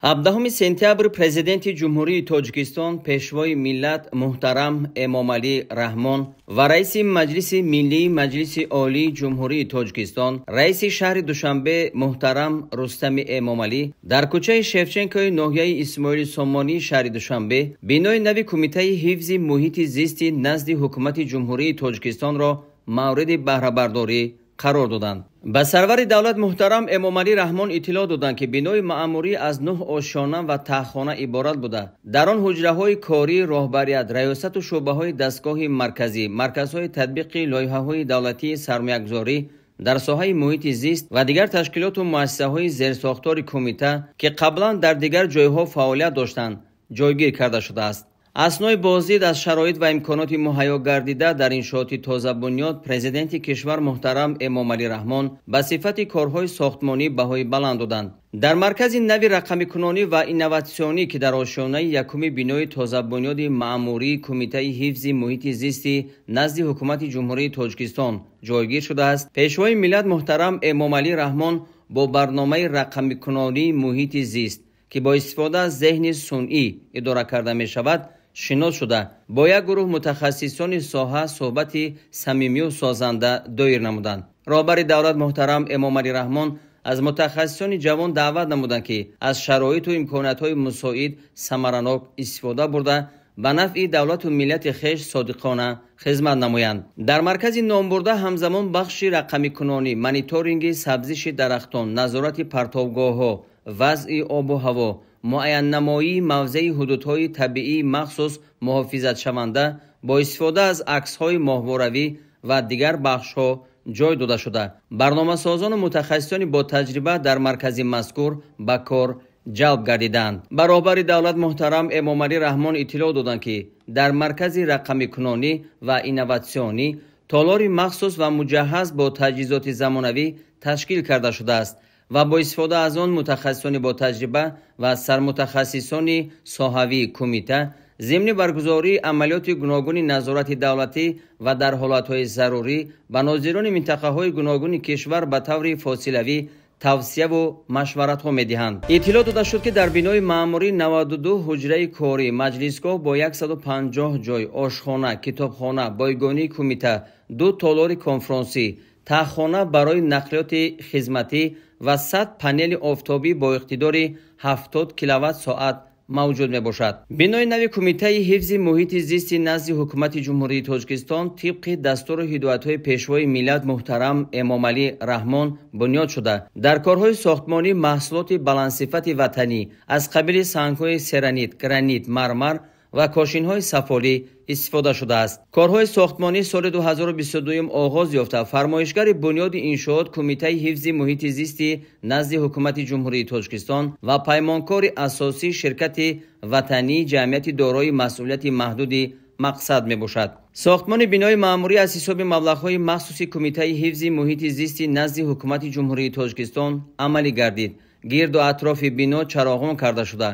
17 сентябр Президенти Ҷумҳурии Тоҷикистон, Пешвои миллат муҳтарам Эмомалӣ Раҳмон ва Раиси Маҷлиси Миллии Маҷлиси Олии Ҷумҳурии Тоҷикистон, Раиси шаҳри Душанбе муҳтарам Рустами Эмомалӣ дар кӯчаи Шевченкои ноҳияи Исмоили Сомонии шаҳри Душанбе бинои нави Кумитаи ҳифзи муҳити зисти назди Ҳукумати Ҷумҳурии Тоҷикистонро мавриди баҳрабардорӣ қарор доданд. Ба сарвари давлат муҳтарам Эмомалӣ Раҳмон иттилоъ доданд, ки бинои маъмурӣ аз 9 ошёна ва таҳхона иборат буда, дар он ҳуҷраҳои корӣ, роҳбарият, раёсату шӯъбаҳои дастгоҳи марказӣ, марказҳои татбиқи лоиҳаҳои давлатии сармоягузорӣ дар соҳаи муҳити зист ва дигар ташкилоту муассисаҳои зерсохтори кумита, ки қаблан дар дигар ҷойҳо фаъолият доштанд, ҷойгир карда шудааст. Аснои боздид аз шароит ва имконоти муҳайё гардида дар иншооти тозабунёд, Президенти кишвар муҳтарам Эмомалӣ Раҳмон ба сифати корҳои сохтмонӣ баҳои баланд доданд. Дар маркази нави рақамикунонӣ ва инноватсионӣ, ки дар ошёнаи якуми бинои тозабунёди маъмурии Кумитаи ҳифзи муҳити зисти назди Ҳукумати Ҷумҳурии Тоҷикистон ҷойгир шудааст, Пешвои миллат муҳтарам Эмомалӣ Раҳмон бо барномаи рақамикунонии муҳити зист, ки бо истифода аз зеҳни сунъӣ идора карда мешавад, шинос шуда, бо як гурӯҳ мутахассисони соҳа суҳбати самимию созанда доир намуданд. Роҳбари давлат муҳтарам Эмомалӣ Раҳмон аз мутахассисони ҷавон даъват намуданд, ки аз шароиту имкониятҳои мусоид самаранок истифода бурда, ба нафъи давлату миллати хеш содиқона хизмат намоянд. Дар маркази номбурда ҳамзамон бахши рақамикунонӣ, мониторинги сабзиши дарахтон, назорати партовгоҳҳо, вазъи обу ҳаво, муайяннамоии мавзеи ҳудудҳои табиии махсус муҳофизатшаванда бо истифода аз аксҳои моҳворавӣ ва дигар бахшҳо ҷой дода шуда, барномасозону мутахассисони ботаҷриба дар маркази мазкур ба кор ҷалб гардиданд. Ба роҳбари давлат муҳтарам Эмомалӣ Раҳмон иттилоъ доданд, ки дар маркази рақамикунонӣ ва инноватсионӣ толори махсус ва муҷаҳҳаз бо таҷҳизоти замонавӣ ташкил карда шудааст ва бо истифода аз он мутахассисони ботаҷриба ва сармутахассисони соҳавии кумита зимни баргузории амалиёти гуногуни назорати давлатӣ ва дар ҳолатҳои зарурӣ ба нозирони минтақаҳои гуногуни кишвар ба таври фосилавӣ тавсияву машваратҳо медиҳанд. Иттилоъ дода шуд, ки дар бинои маъмурӣ 92 ҳуҷраи корӣ, маҷлисгоҳ бо 150 ҷой, ошхона, китобхона, бойгонии кумита, 2 толори конфронсӣ, таҳхона барои нақлиёти хизматӣ ва 100 панели офтобӣ бо иқтидори 70 киловатт-соат мавҷуд мебошад. Бинои нави Кумитаи ҳифзи муҳити зисти назди Ҳукумати Ҷумҳурии Тоҷикистон тибқи дастуру ҳидоятҳои Пешвои миллат муҳтарам Эмомалӣ Раҳмон бунёд шуда, дар корҳои сохтмонӣ маҳсулоти баландсифати ватанӣ аз қабили сангҳои серанит, гранит, мармар ва кошинҳои сафолӣ истифода шудааст. Корҳои сохтмонӣ соли 2022 оғоз ёфта, фармоишгари бунёди иншоот Кумитаи ҳифзи муҳити зисти назди Ҳукумати Ҷумҳурии Тоҷикистон ва паймонкори асосии ширкати ватании ҷамъияти дорои масъулияти маҳдуди мақсад мебошад. Сохтмони бинои маъмурӣ аз ҳисоби маблағҳои махсуси Кумитаи ҳифзи муҳити зисти назди Ҳукумати Ҷумҳурии Тоҷикистон амалӣ гардид. Гирду атрофи бино чароғон карда шуда,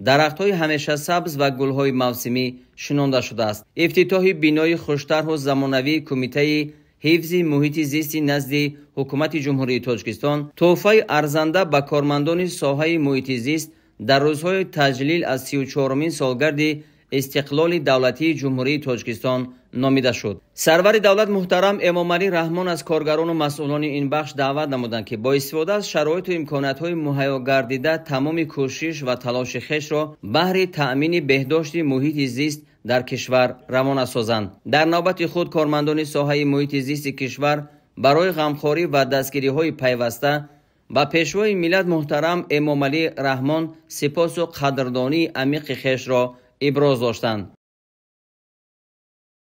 дарахтҳои ҳамешасабз ва гулҳои мавсимӣ шинонда шудааст. Ифтитоҳи бинои хуштарҳу замонавии Кумитаи ҳифзи муҳити зисти назди Ҳукумати Ҷумҳурии Тоҷикистон тӯҳфаи арзанда ба кормандони соҳаи муҳити зист дар рӯзҳои таҷлил аз 34-умин солгарди истиқлоли давлатии Ҷумҳурии Тоҷикистон номида шуд. Сарвари давлат муҳтарам Эмомалӣ Раҳмон аз коргарону масъулони ин бахш даъват намуданд, ки бо истифода аз шароиту имкониятҳои муҳайё гардида тамоми кӯшиш ва талоши хешро баҳри таъмини беҳдошти муҳити зист дар кишвар равона созанд. Дар навбати худ кормандони соҳаи муҳити зисти кишвар барои ғамхорӣ ва дастгириҳои пайваста ба Пешвои миллат муҳтарам Эмомалӣ Раҳмон сипосу қадрдонии амиқи хешро иброз доштанд.